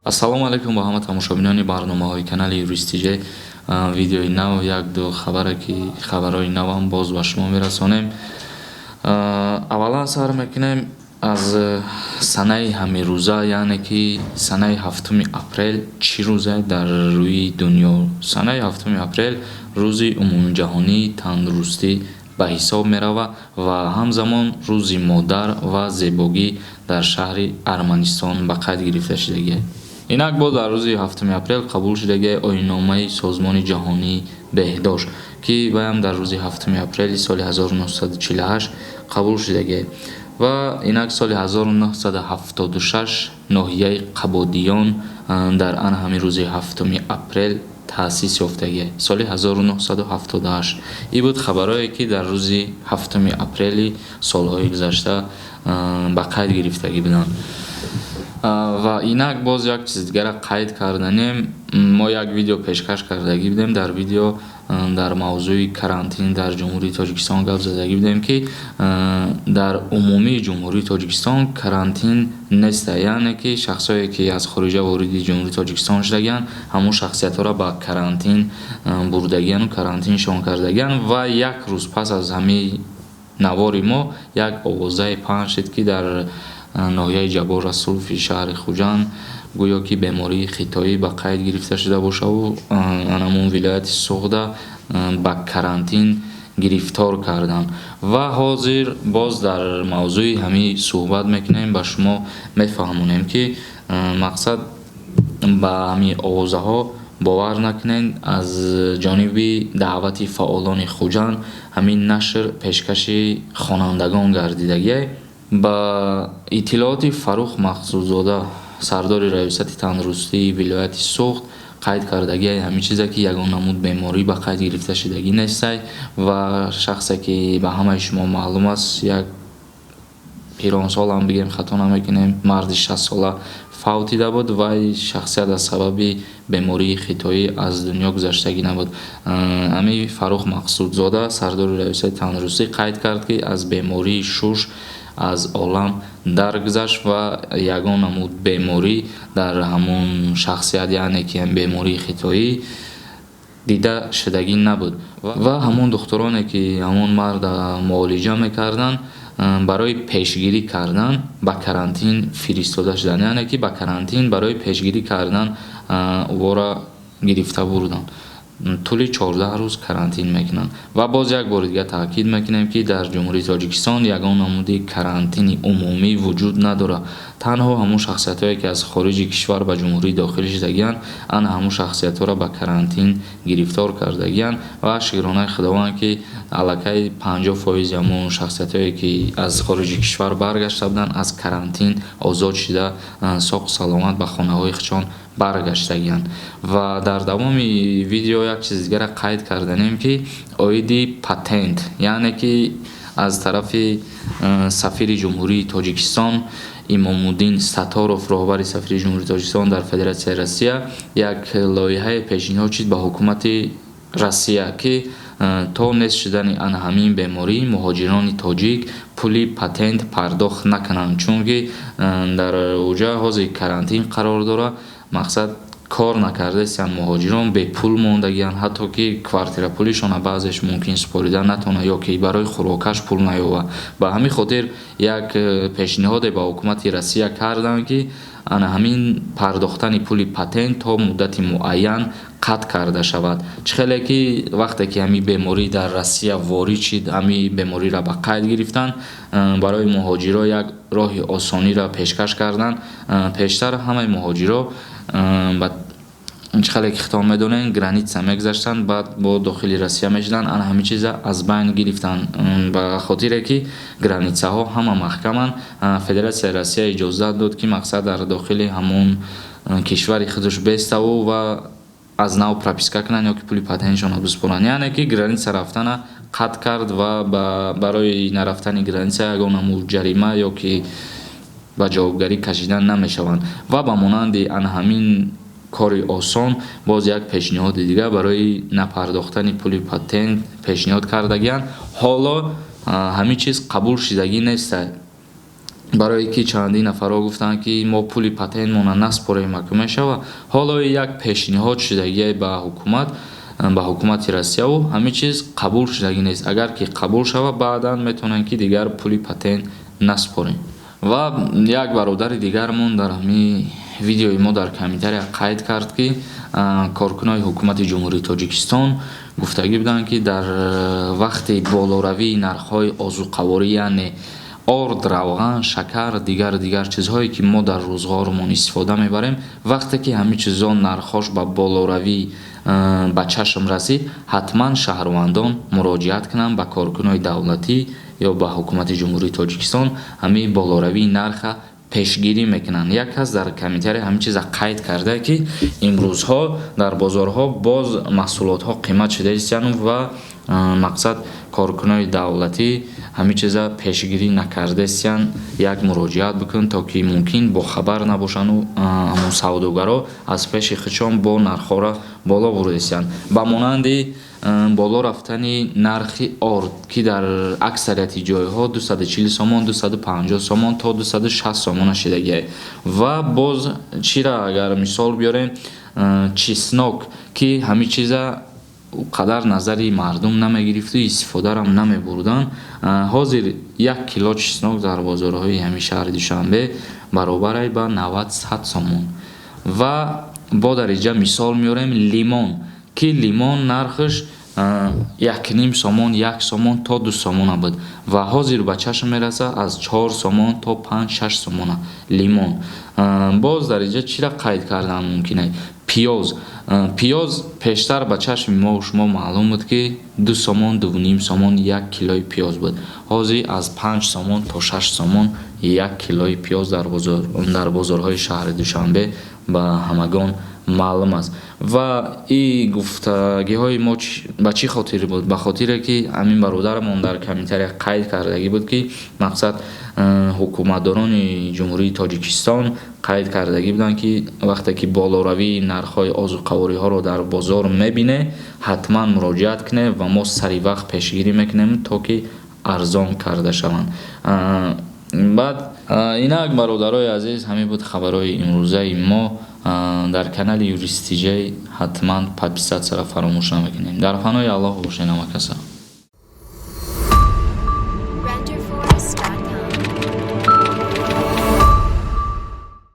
Ассалому алайкум ба ҳама тамошобинони барномаҳои канали Юристиҷе. Видеои нав, як-ду хабаре, ки хабарҳои навам боз ба шумо мерасонем. Аввалан сар мекунем аз санаи ҳамирӯза, яъне ки санаи 7 апрел чӣ рӯзе дар рӯи дунё. Санаи 7 апрел рӯзи умумиҷаҳонии тандурустӣ ба ҳисоб меравад ва ҳамзамон рӯзи модар ва зебогӣ дар шаҳри Арманистон ба қайд гирифта шудагист. Инак, боз дар рӯзи 7 апрел қабул шудагии Оинномаи Созмони ҷаҳонии беҳдошт, ки ваям дар рӯзи 7 апрели соли 1948 қабул шудагист. Ва инак, соли 1976 ноҳияи Қабодиён дар ана ҳамин рӯзи 7 апрел таъсис ёфтагист, соли 1978. Ин буд хабарҳое, ки дар рӯзи 7 апрели солҳои гузашта ба қайд гирифтагӣ буданд. Ва инак, боз як чизи дигарро қайд карданем. Мо як видео пешкаш кардагӣ будем. Дар видео дар мавзӯи карантин дар Ҷумҳурии Тоҷикистон гап задагӣ будем, ки дар умумии Ҷумҳурии Тоҷикистон карантин неста, яъне ки шахсое, ки аз хориҷа вориди Ҷумҳурии Тоҷикистон шудагианд, ҳамон шахсиятҳоро ба карантин бурдагияну карантиншон кардагианд. Ва як рӯз пас аз ҳамин навори мо як овозае паҳн шуд, ки дар ноҳияи Ҷаббор Расулови шаҳри Хуҷанд гӯё ки бемории хитоӣ ба қайд гирифта шуда бошаву анамун вилояти Суғда ба карантин гирифтор карданд. Ва ҳозир боз дар мавзӯи ҳамин суҳбат мекунем, ба шумо мефаҳмонем, ки мақсад ба ҳамин овозаҳо бовар накунед. Аз ҷониби даъвати фаъолони Хуҷанд ҳамин нашр пешкаши хонандагон гардидагиай. Ба иттилооти Фаррух Мақсудзода, сардори раёсати тандурустии вилояти Суғд, қайд кардагиай ҳамин чизе, ки ягон намуд беморӣ ба қайд гирифта шудагӣ нестай. Ва шахсе, ки ба ҳамаи шумо маълум аст, як пиронсолам бигем, хато намекунем, марди 60-сола фавтида буд. Вай шахсият аз сабаби бемории хитоӣ аз дунё гузаштагӣ набуд. Ҳамин Фаррух Мақсудзода, сардори раёсати тандурустӣ, қайд кард, ки аз бемории шуш аз олам даргузашт ва ягон намуд беморӣ дар ҳамон шахсият, яъне ки бемории хитоӣ, дида шудагӣ набуд. Ва ҳамон духтуроне, ки ҳамон марда муолиҷа мекарданд, барои пешгирӣ кардан ба карантин фиристода шуданд, яъне ки ба карантин барои пешгирӣ кардан ӯро гирифта бурданд, тӯли 14 рӯз карантин мекунанд. Ва боз як бори дигар таъкид мекунем, ки дар Ҷумҳурии Тоҷикистон ягон намуди карантини умумӣ вуҷуд надорад. Танҳо ҳамон шахсиятҳое, ки аз хориҷи кишвар ба ҷумҳурӣ дохил шудагианд, ана ҳамон шахсиятҳоро ба карантин гирифтор кардагианд. Ва шукронаи Худованд, ки аллакай 50 фоизи ҳамон шахсиятҳое, ки аз хориҷи кишвар баргашта буданд, аз карантин озод шуда, соғу саломат ба хонаҳои худшон баргаштагианд. Ва дар давоми видео як чизи дигарро қайд карданем, ки оиди патент, яъне ки аз тарафи сафири Ҷумҳурии Тоҷикистон Имомуддин Сатторов, роҳбари сафири Ҷумҳурии Тоҷикистон дар Федератсияи Россия, як лоиҳае пешниҳод шуд ба ҳукумати Россия, ки то нест шудани ана ҳамин беморӣ муҳоҷирони тоҷик пули патент пардохт накунанд, чунки дар уҷа ҳозир карантин қарор дорад. Мақсад, кор накардаистанд, муҳоҷирон бепул мондагианд, ҳатто ки квартирапулишона баъзеш мумкин супорида натавонад ё ки барои хӯрокаш пул наёбад. Ба ҳамин хотир як пешниҳоде ба ҳукумати Россия карданд, ки ана ҳамин пардохтани пули патент то муддати муайян қатъ карда шавад. Чӣ хеле ки вақте ки ҳамин беморӣ дар Россия ворид шид, ҳамин бемориро ба қайд гирифтанд, барои муҳоҷиро як роҳи осониро пешкаш карданд. Пештар ҳамаи муҳоҷиро, чӣ хеле ки худтон медонед, граница мегузаштанд, баъд бо дохили Россия мешуданд. Ана ҳамин чиза аз байн гирифтанд, ба хотире ки границаҳо ҳама маҳкаманд. Федератсияи Россия иҷозат дод, ки мақсад, дар дохили ҳамон кишвари худаш беставу ва аз нав прописка кунанд ё ки пули патентшонро биспоранд, яъне ки граница рафтана қатъ кард ва барои нарафтани граница ягон намуд ҷарима ё ки ба ҷавобгарӣ кашида намешаванд. Ва ба монанди ана ҳамин кори осон боз як пешниҳоди дигар барои напардохтани пули патент пешниҳод кардагианд. Ҳоло ҳамин чиз қабул шудагӣ нест. Барое ки чандин нафарҳо гуфтанд, ки мо пули патентмона наспорем, аку мешава. Ҳоло як пешниҳод шудагие ба ҳукумат, ба ҳукумати Россияву ҳамин чиз қабул шудагӣ нест. Агар ки қабул шава, баъдан метавонем, ки дигар пули патент наспорем. Ва як бародари дигармон дар ҳамин видеои мо дар комментария қайд кард, ки коркунони ҳукумати Ҷумҳурии Тоҷикистон гуфтагӣ буданд, ки дар вақти болоравии нархҳои озуқаворӣ, яъне орд, равған, шакар, дигар дигар чизҳое, ки мо дар рӯзғормон истифода мебарем, вақте ки ҳамин чизҳо нархҳош ба болоравӣ ба чашм расид, ҳатман шаҳрвандон муроҷиат кунанд ба коркунони давлатӣ ё ба ҳукумати Ҷумҳурии Тоҷикистон, ҳамин болоравии нарха пешгирӣ мекунанд. Як кас дар комментария ҳамин чиза қайд карда, ки имрӯзҳо дар бозорҳо боз маҳсулотҳо қимат шуда истиянд ва мақсад коркунони давлатӣ ҳамин чиза пешгирӣ накарда истиянд. Як муроҷиат бикун, то ки мумкин бохабар набошанду ҳамон савдогаро аз пеши худшон бо нархҳоро боло бурда истиянд, ба монанди боло рафтани нархи орд, ки дар аксарияти ҷойҳо 240 сомон, 250 сомон то 260 сомона шидагиа. Ва боз чира агар мисол биёрем, чеснок, ки ҳамин чиза қадар назари мардум намегирифту истифодарам намебурданд, ҳозир 1 кило чеснок дар бозорҳои ҳамин шаҳри Душанбе баробарай ба 90-100 сомон. Ва бо дар инҷа мисол меорем лимон, ки лимон нархаш 1,5 сомон, 1 сомон то 2 сомона буд ва ҳозир ба чашм мерасад аз 4 сомон то 5-6 сомона лимон. Боз дар инҷа чира қайд кардан мумкин аст? Пиёз. Пиёз пештар ба чашми мо шумо маълум буд, ки 2 сомон, 2,5 сомон 1 килои пиёз буд. Ҳозир аз 5 сомон то 6 сомон 1 килои пиёз дар бозорҳои шаҳри Душанбе ба ҳамагон маълум аст. Ва и гуфтагиҳои мо ба чӣ хотир буд? Ба хотире ки ҳамин бародарамон дар комментария қайд кардагӣ буд, ки мақсад ҳукуматдорони Ҷумҳурии Тоҷикистон қайд кардагӣ буданд, ки вақте ки болоравии нархҳои озуқавориҳоро дар бозор мебине, ҳатман муроҷиат кунед ва мо сари вақт пешгирӣ мекунем, то ки арзон карда шаванд. Баъд инак, бародарои азиз, ҳамин буд хабарҳои имрӯзаи мо дар канали Юрист ТЖ. Ҳатман подписаться ро фаромӯш намекунем. Дар паноҳи Аллоҳ бошед, ҳамакаса.